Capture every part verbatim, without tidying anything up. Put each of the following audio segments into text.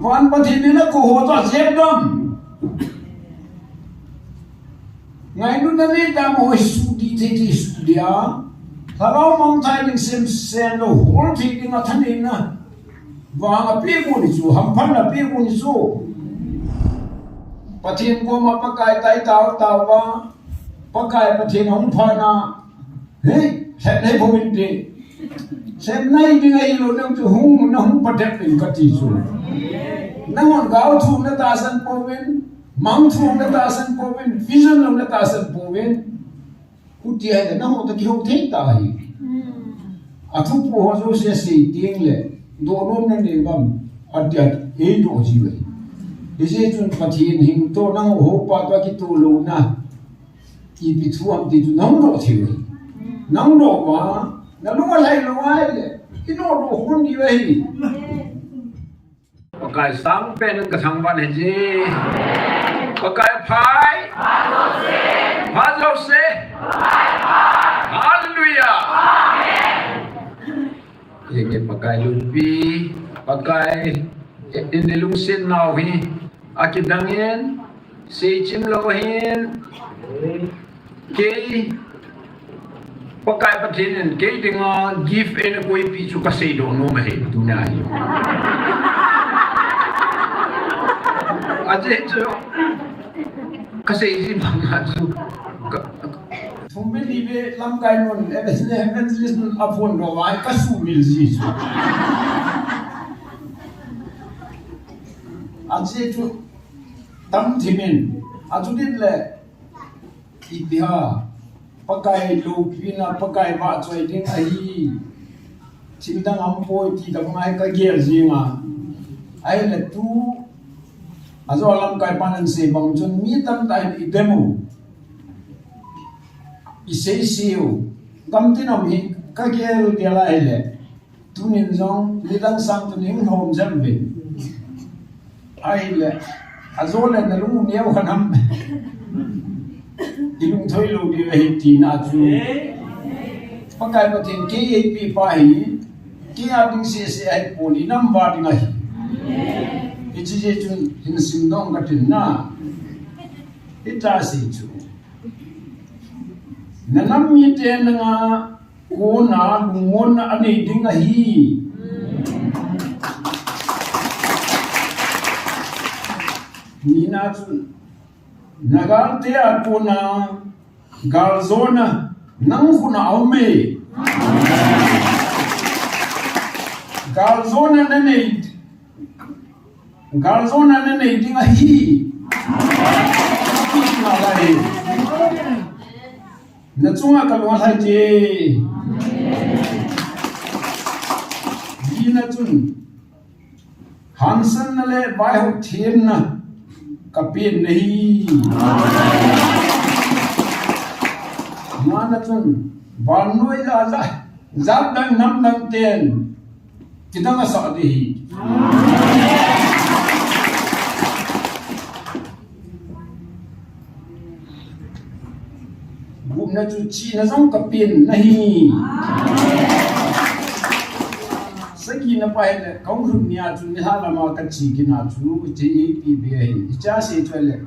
Van Pathen in akou ho chu ajep dam. Ngailutna nei ta mo, sudi thei thei sudia. Lhagao mangthah ding semsen lou, hol thei ding a thaneina vang apeh u ni chu, hamphatna apeh u ni chu. Pathen koma Pakai tai tao tao va, Pakai Pathen ahung phat na, hei, lhep nei bou inte. Lhep nei ding ahilou, nang chu hung, nahung patep in kati chu. Nanghon gao thu natahsan pouvin, mang thu natahsan pouvin, vision jong natahsan pouvin. Huti ahile nangho toh kihou thei ta ahi. Athupu ho jouse sei teng le, doh nom nanei uvem, atia eidoh jiu ahi. Hijeh chun Pathen hing toh nangho houpa toh kitoh louna, ipi thu ham ti chu nahung doh thei u ahi. Nahung doh uva, nalung alhai lou ahile, idoh doh khom diu ahi. Pakai sangpen in kathangvah in ahi. Pakai phai. Phat jouse. Hallelujah. Henge Pakai lungpi. Pakai in ilungset nau hi akidang in. Seichim lou ahin, kei, Pakai Pathen in kei dinga gift eina koipeh chu kasei doh nom ahi, tuna hi. Ajeh chu, kasei ji banga chu, ka, thum ve li ve lamkai nun, evangelist, evangelist nun aphone doh vai, kasumil ji chu. Ajeh chu, tam thim in, achu dit le, ipi ham, Pakai loupina, Pakai vahchoi ding ahi, thil dang aumpoi ti tobang hi kagel jing a. Ahile tu, ajo lamkai pan asei bang chun mi tamtah in idem u, isei sei u, gamtin um hi kagel gel a ahile. Tunin jong, nidang sang tunin hung lhom jeng uvin. Ahile, ajo le nalung u neo kha nam. Ilungthoi lou diu ahi tina chu. Pakai Pathen kei eipeh pa hi, kei a ding sese ahipon, inam uva ding ahi. Hiche jeh chun, hin simdoh katin na. Hita sei chu. Nanam mite nanga kona lungmonna anei ding ahi. Nina chun, nagalte a kona galjona nang khut a aume. Galjona nanei, galjona nanei ding ahi. Nalai. Nachunga kalung alhai te. Dina chun, hangsanna le vaihop themna kapen nahi. Ngana chun, vannoi a ja, jat dang nam dang ten, kidang asah ding ahi. Gupna chu chihna jong kapen nahi. Sagina pa hile, kahung lhun nia chu nilhah lama kache kit na chu, hiche eipeh be ahi. Hiche asei chu ahile,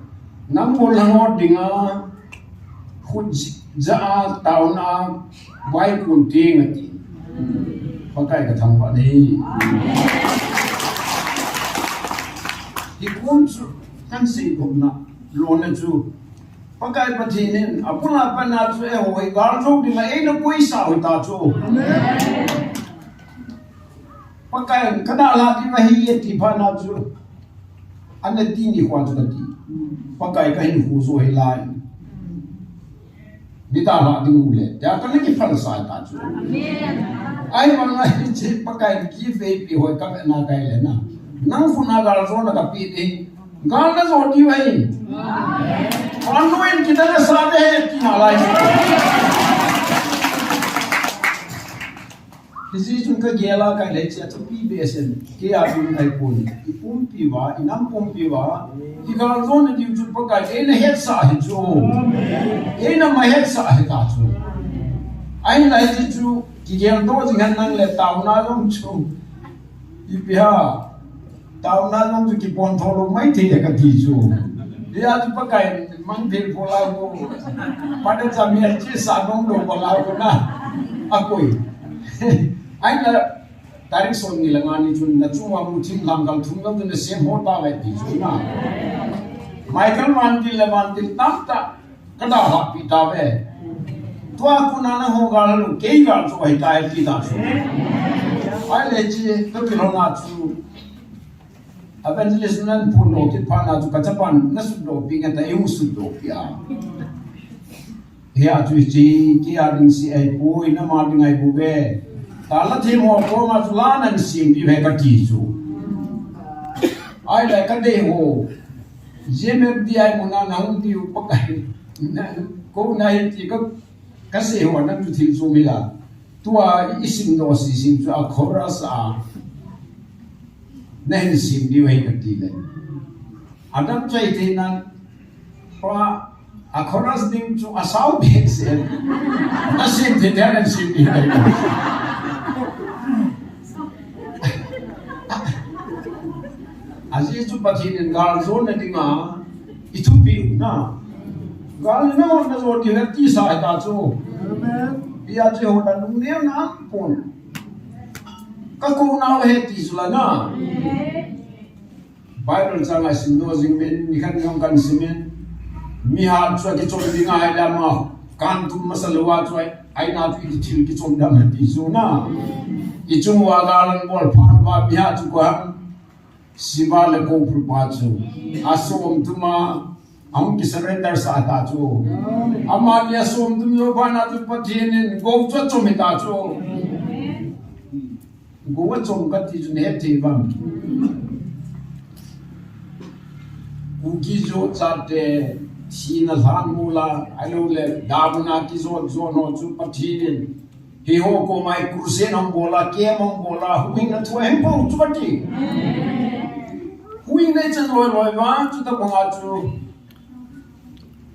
nang bol lhang dinga, khut ja a taona vaikon teng ati. Pakai kathangvah e. Hikom chu kahin seikhomna lona chu, Pakai Pathen in abul a pat na chu eiho hi galjou dinga eina koisah u ahi ta chu. Pakai in kadalhah diu ahi ati phat na chu, ana ti nikho chu kati. Pakai kahinkho jo hilai. Nidalhah ding u le, tia kana kiphalsah ta chu. Ahivanga hiche Pakai in gift eipeh ho hi kavetna kahi le na, nang khut a galjona kapeh ding. Gal najo diu ahi. Vannoi in kidang asah ding ahi tina lai chu. Hijeh chun kagel a kahi le hiche athupi behseh in, kei a ding ahipon, ipumpi uva, inam pumpi uva, igaljona diu chu Pakai in eina hetsah ahi chu. Eina mahetsah ahi ta chu. Ahinla hiche chu kigeldoh jing hen lang le taona jong chu, ipi ham, Taona jong chu kipon tho lou mai thei kati chu. Hia chu Pakai mang thei phola ko. Pada cha mi chi sa nong lou phola ko na. Akoi. Aina tarik som ni le nga ni chun na chunga mu thim lam gal thum lam chun na sem ho ta ve ti chu na. Michael Van Til le Van Til tamtah ka dalhah pi ta ve. Tua kona na ho gal lu kei gal chu ai tai ti ta chu. Ai le chi ka pi lo na chu. Evangelist nan pun lo kit pha na chu ka chapan na sut lo pi nga ta eu sut lo pi a. Hia chu chi, kei a ding si ai pui, na ma ding ai bu ve. Ta la thim ho ko ma chu la nan sim pi ve kati chu. Ai le ka dei ho. J M F D I muna na hung tiu Pakai. Na, ko na hi ti ka, ka sei ho nan chu thil chu mi la. Tua i sim do si sim chu a chorus a. Na hin sim diu hei kati le. Adam chai te nan pa a chorus ding chu a sau be se. Na sim te te nan sim diu hei. Ajeh chu Pathen in gal jona dinga i thupi u na. Gal na hon na jon ding ti sa ta chu. Amen. Hia chu ho ta nung ne na pon. Ka ko na he ti chu la na. Bible chang a sim do jing men, ni khan jong kan sim men. Mi ha chu kichom ding ai la ma. Kan tum masa lo wa chu ai, ai na chu i thil kichom dam ti chu na. I chung wa gal an bol phan wa mi ha chu ko ham. Siva le ko pru pa chu. A som tuma, a hung ki surrender sa ta chu. Ama ni a som tum jo pa na chu Pathen in go chu chom ta chu. Go a chom kati chu ne thei vam. Kuki jo chate thina lhan mula, a lo le damuna ki jo jo no chu Pathen in. Hi ho ko mai crusade hong bola, kem hong bola, huhhingna thu ahin bol chu kati. Huhhingna i chan loi loi va, chuta banga chu.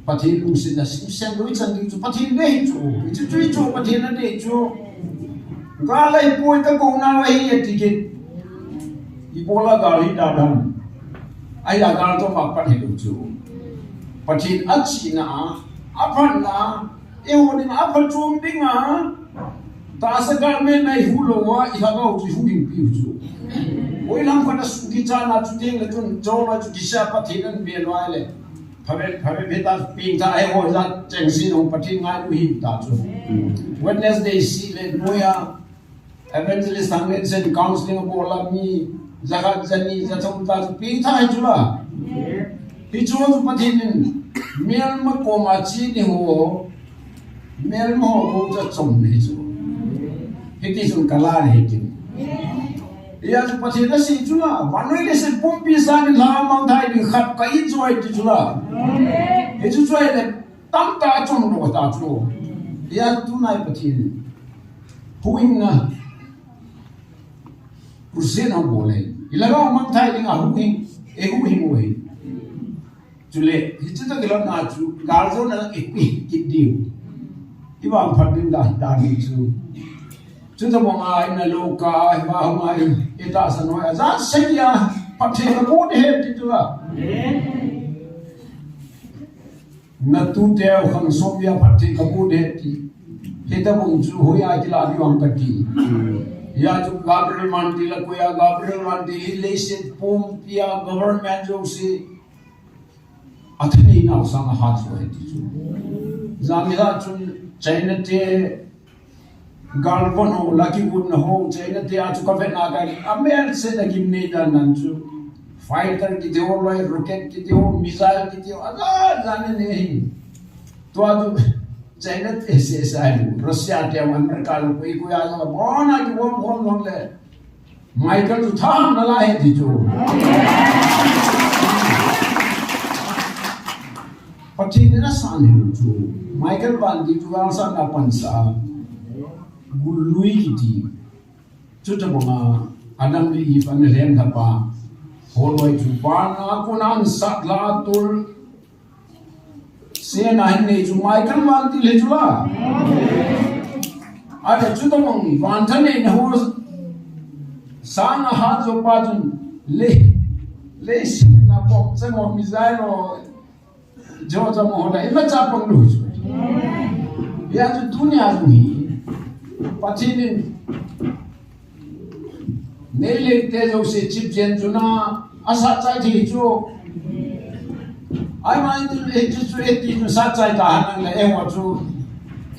Pathen lungsetna simsen loi chan ding chu, Pathen dei chu. Chu chu chu, Pathen na dei chu. Gal a i poi ka ko na va hi a ti kit. I bola gal hi da dam. Ai a gal to ma pan hi lu chu. Pathen a china, a phanna, Eiho dinga phatchom dinga, tahsa galmei mei hu lou a, i lhagao chu huhhing piu chu. Oi lam khat a sukichat na chu teng le chun, chom a chu kisha Pathen an bel vai le. Phavet, phavet, phavet ta ping ta eiho ja cheng si nong Pathen ngai u hi ta chu. Wednesday si le noya, Evangelist Thanglen sen counseling a bol a mi, jakhat, jani, jathum ta chu pi thei chu la. Hi chu chu Pathen in, melma koma chi ni ho, melma ho ko cha chom ni chu. Hiti chun ka la ni hitin. Hia chu Pathen a si chu la, vanoi le se pumpi sa ni la mang thai ni khat ka i choi ti chu la. Hi chu choi le, tamtah a chom lo ta chu. Hia tu nai Pathen. Huhhingna. Crusade a bol e. I lhagao mang thei ding a huhhing, e huhhing u hi. Chule, hichu ta kilom na chu, gal jona i pi kit diu. I vangphat ding dan, dan hi chu. Chuta banga i na lo ka, i va hung a i, i tahsa noi a, ja se ya, Pathen a ko de he ti chu la. Na tu teu khang som ya phat thei ka bu de ti. Hita bung chu hoiya kila di wang ka ti. Ya chu Gabriel Van Til a koya Gabriel Van Til hi leiset pumpia government jouse. Athani nau sang a hat so he ti chu. Jami la chun China te Gal von ho, Lucky Wood na ho, China te a chu ka vet na ka, a mel se na gim nei dan nan chu. Fighter kiti ho, loi rocket kiti ho, missile kiti ho, a ja, ja ne ne hi. Tua chu, China te se sa hi, Russia te, America lo, koi koi a ja, bona ki bom bom long le. Michael chu tha na la he ti chu. Pathen in a san he chu. Michael Van Til chu vang san a pan sa. Gului kiti. Chuta banga Adam le Eve an lem thapa. Holoi chu ban a kun an sat la tul. Sena hin nei chu Michael Van Til hi chu la. Ata chuta bang van tha nei na ho. Sang a hat jo pa chun le. Leiset na pom chang o mi zai lo. Jo jo mo la ima cha pang lu chu. Ya chu tunia chu hi. Pathen in Nei le te jo se chip chen chu na, a sa chai thi chu. Ai mai tu e chu chu e ti chu sa chai ta han le e wa chu.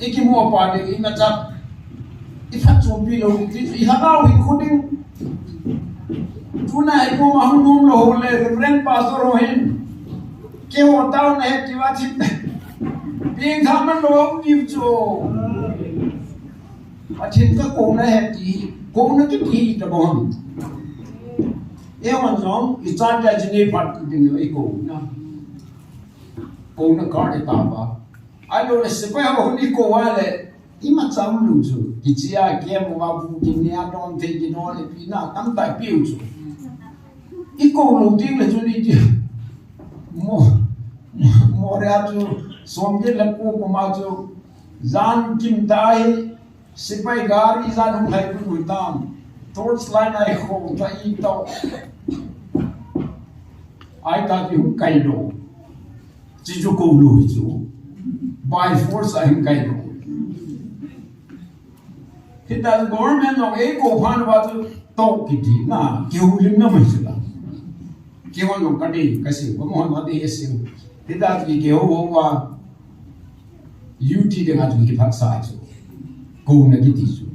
I ki mo pa de i na cha. I phat chu pi lo ti chu i ha nau hi khu ding. Tu na e ko ma hung nung lo le Reverend Pastor ho hin. Ke ho tao na he ti wa thi. Pi tha man lo pi chu. Pathen ka kouna he ti, kouna kiti hi tabang. Eiho jong, i chan te chun i phat ding i kouna. Kouna ka le ta ba. Ahilou le sepai ho ni kou a le, ima cham lu chu. Kichia ke mo ma bu ki nia don te ki no le pi na tam ta piu chu. I kou lou ding le chu ni ti. Mo, mo ria chu, som ke la ko ko ma chu. Jan kim ta hi, Sepai gari jan hung lai pu hui tam. Torch light ai kho ta i tau. Ai ta ki hung kai lo. Chi chu kou lu hi chu. By force ai hung kai lo. Hita government jong ei kou phan va chu tau kiti na. Ki hu lim na mai chu la. Ki hon jong ka dei ka si. Ka mo hon ka dei si. Hita ki ki hu hu va. U T ding a chu kiphat sa chu. Kouna kiti chu.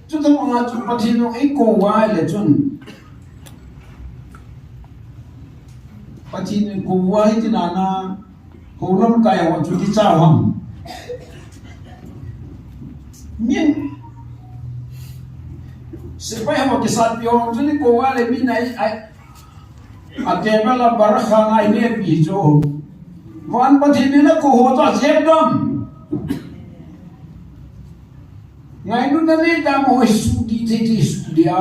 Chu tah a chu Pathen in ei kou vai le chun. Pathen in kou vai ti na na. Kou lamkai ho chu kicha ham. Min. Sepai ho kisat pi ho chu ni kou vai le min ai ai. A table a barakha ngai ne pi chu. Van Pathen in a kou ho chu a jep dam. Ngailutna nei ta mo i su di thei thei su dia.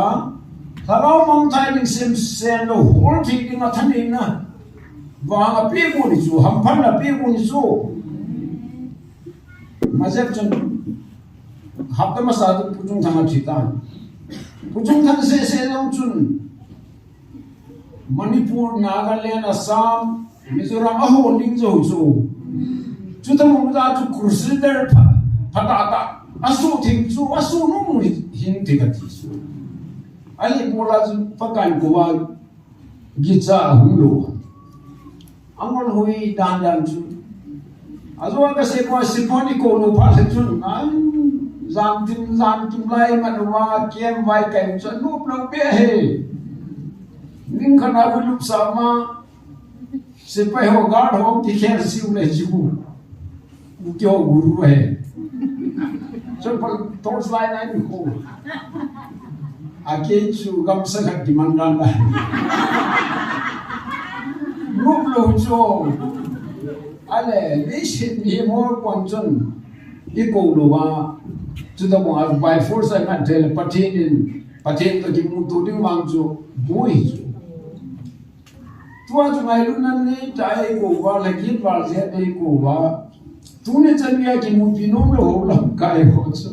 Lhagao mangthah ding sem sem lou hol thei ding a thaneina. Vang a pe kou ni chu, hamphatna pe kou ni chu. Ma jep chun. Hapta masa chu Pu Chungthang a thi tan. Pu Chungthang se se jong chun. Manipur, Nagaland, Assam, Mizoram a hon ding jo chu. Chu ta mo ta chu crusader pha, pha ta ta. A su thing chu, a su nu mu hin ti ka ti chu. A li pu la chu Pakai kou va gicha a hung lo. A ngol hui dan dan chu. A zo ka se ko si ko ni kou lo pha le chun. An jan tin jan kim lai ma lo va kem vai kai chu lu lo pe he. Ning khan a hui lup sa ma, sepai ho guard ho ki kher siu le jiu. U kyo guru he. Chon pa torch light nai mi ko. A ke chu gamsa khat ki man dan da. Lup lo cho. Ale, leiset ni mo kon chon. I kou lo va. Chu ta mo a by force a ngan thei le Pathen in. Pathen to ki mu tu ding mang chu. Bui chu. Tua chu ngailutna nei ta ei kou va, la gin val je ei kou va. Tuni chan nia kimupi nom lou ho lamkai ho chu.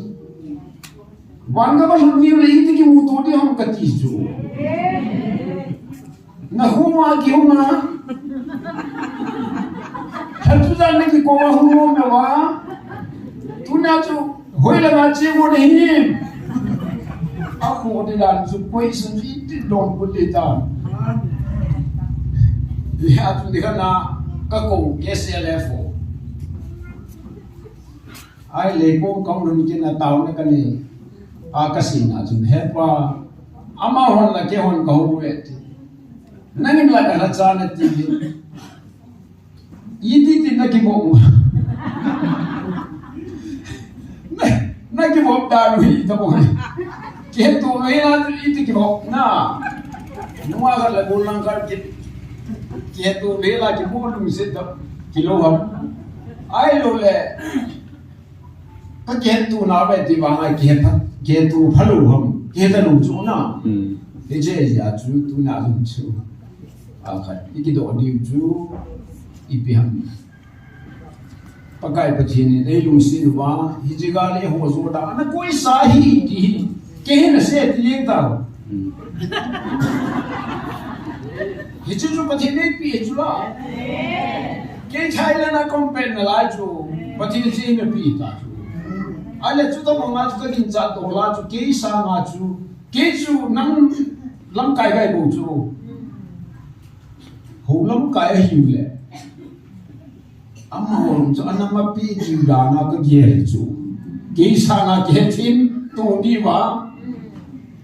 Van ka va lhun niu le iti kimuto di ham ka ti chu. Na huma ki huma. Hatu jan na ki kou va hung nom na va. Tuna chu. Hoilanga che mo nahi. A kho di dan chu koi sun ji ti don ko di ta. Ya chu di kana ka ko K C L F o. Ai le ko ka lo ni ke na tao na ka ni. A ka sin na chu he pa. Ama hon la ke hon ka ho ve ti. Nangin la ka na cha na ti. Iti ti na kibom. Na, na kibom da lu hi ta bom. Ke tu me na iti kibom na. Nua ka la bol lang ka ke. Ke tu me la kibom lu se ta. Kilo ha. Ai lo le. Ka kihetuna ve ti vang a kihe pha, kihetu phalou ham, kihe talou chu na. Hmm. Hiche jeh a chu tuna jong chu. A khat, i kidoh diu chu, ipi ham. Pakai Pathen in eilungset uva, hiche gal eiho joda, na koisa hi ti hi, kei hin asei ti jeng tao. Hichu chu Pathen in eipeh chu la. Kei Thailand a compare nalai chu Pathen in eipeh ta chu. Ahile chutabang a chu kaginchat doh la chu kei sanga chu, kei chu nang lamkai gai bou chu. Hou lamkai ahiu le. Amaho chu anam api diu dan a kagel chu. Kei sanga kihethem to diu va.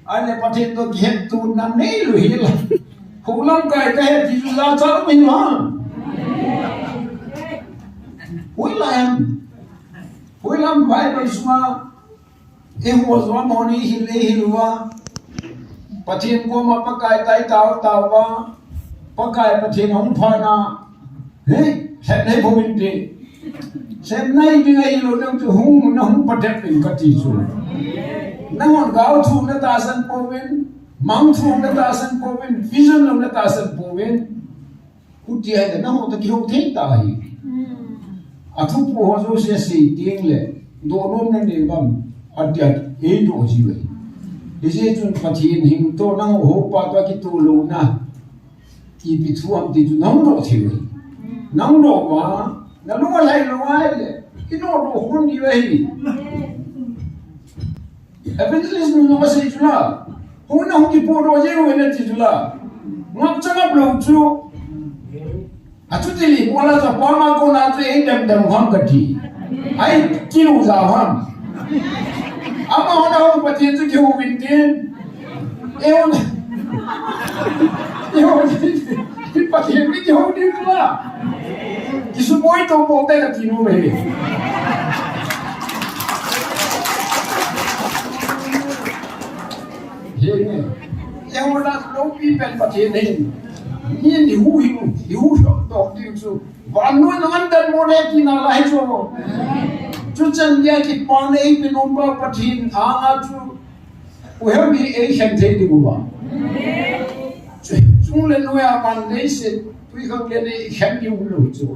Ahile Pathen toh kihetto na neilou hi la. Hou lamkai kahet diu la cha lo min va. Hoilam. Hoilam Bible sunga Eiho joh amahon eihil, eihil uva. Pathen koma Pakai tai tao, tao uva. Pakai Pathen ahung phat na. He, lhep nei bou inte. Lhep nei ding ahilou nang chu hung, nahung patep in kati chu. Nahon gao thu natahsan pouvin, mang thu natahsan pouvin, vision natahsan pouvin. Hutia ahile nangho toh kihou thei ta ahi. Athupu ho jouse asei teng le, doh nom nanei uvem, atia eidoh jiu ahi. Hijeh chun Pathen hing toh nangho houpa toh kitoh louna, ipi thu ham ti chu nahung doh thei u ahi. Nahung doh uva, nalung alhai lou ahile, idoh doh khom diu ahi. Evangelist nu jong asei chu la. Hung na hung kipodoh jeng uvin ati chu la. Ngap cha ngap lou chu. Achuti le, mola cha pa ma kona chu eidem dem ham kati. Eikiu ja ham. Amahon ahung Pathen chu kihou vin tin. Eihon. Eihon. Pathen mi kihou ding chu la. Kisuboi to po te kati nom e. He, he. Eihon a loupi pen Pathen ahi. Min ihu hi, ihu doh ding chu. Vannoi nang andan mo le tina lai chu. Chuchan dia kipa nei pe nom pa Pathen anga chu. Uhem hi eikhen thei ding uva. Chung le noi a man leiset, tui khang le nei khen ding ulou chu.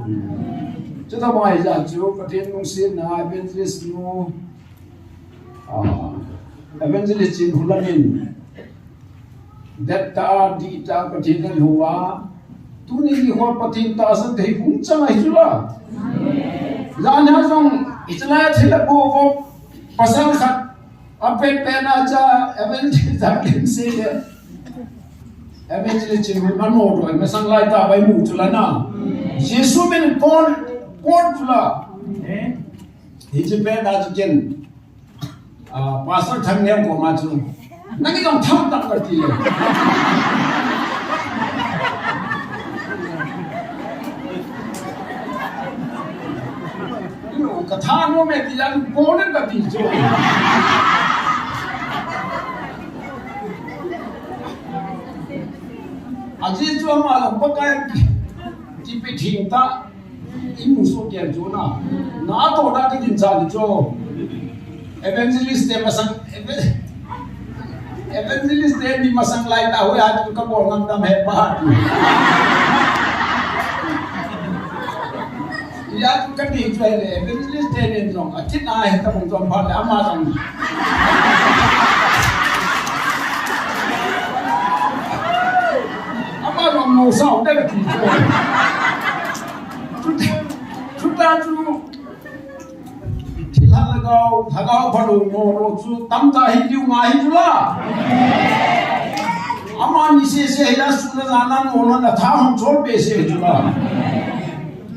Chutabang a hijat chu, Pathen lungsetna, evangelist nu, ah, evangelist Chinhulam in, det ta, dih ta, Pathen in hou a, tuni nikho Pathen tahsan thei hung chang ahi chu la. Jan a jong, ichalai thil a bo bo, pasal khat, Apet pen a cha, evangelist a lim se le. Evangelist Chinhulam in mano doh, masang lai tah a imu chu la na. Jesu min kon, kon chu la. Hiche pen a chu ken. Ah, Pastor Thangneo koma chu. Nang jong tham tah kati le. Ka tha nom e ti jong, koi in kati chu. Ajeh chu ama jong Pakai kipe thim tah, imu soh kei chu na. Natoh na kaginchat chu. Evangelist te masang, evan-, Evangelist te ni masang lai tah a hoiya chu kabol ngam tam he pa. Hijeh chun kati chu ahile, evangelist te ni jong, akit na he tabang jong pha le, ama jong. Ama jong mo sao te kati chu. Chu, chu ta chu. Thilha lhagao, lhagao phalou nodoh chu tamtah hi diu ngai hi chu la. Amani sese hi la su la jana nodoh na tha hung chol behseh hi chu la.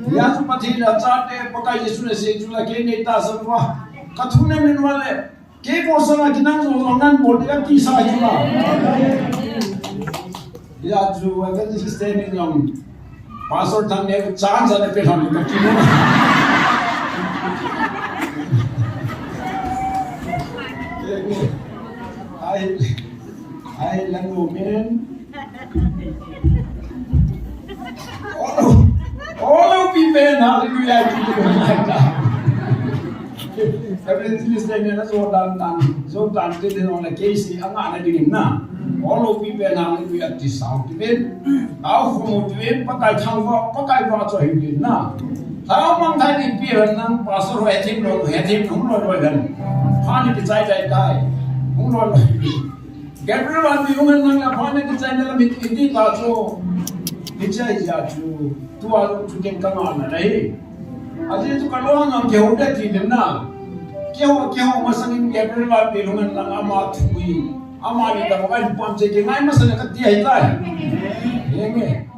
Hijeh chun Pathen in achate Pakai Jesu in asei chu la kei nei tahsan uva. Ka thu nei min uva le. Kei bol sanga kinang jong jong nang bol ding ati sa hi la. Hijeh chun evangelist te ni jong Pastor Thangneo chance ana pe lhon kati nom. Ai, ai, lang mo men. All, all of people, hallelujah, ti ti ko ni ta. Evangelist te ni na jo dan dan, jo dan te te no na case anga na ding na. All of people, hallelujah, ti sao ti ven. Au ko mo ti ven, Pakai thangvah, Pakai vahchoi hi ven na. Tao mang thai ni pi han nang, pastor ho hethem lo, hethem hung lo lo han. Pha ni ti chai chai tai. Hung lo lo. Gabriel Vanpilhung in nang la pha na kichai na la mit in di ta chu. Kichai ja chu. Tua chu ken ka ngah na nei. Ajeh chu ka lung a ngam keu de ti dem na. Keu, keu masang in Gabriel Vanpilhung in nang ama thu hi. Ama ni ta ka pam che ke ngai masang ka ti ai tai. Ye nge.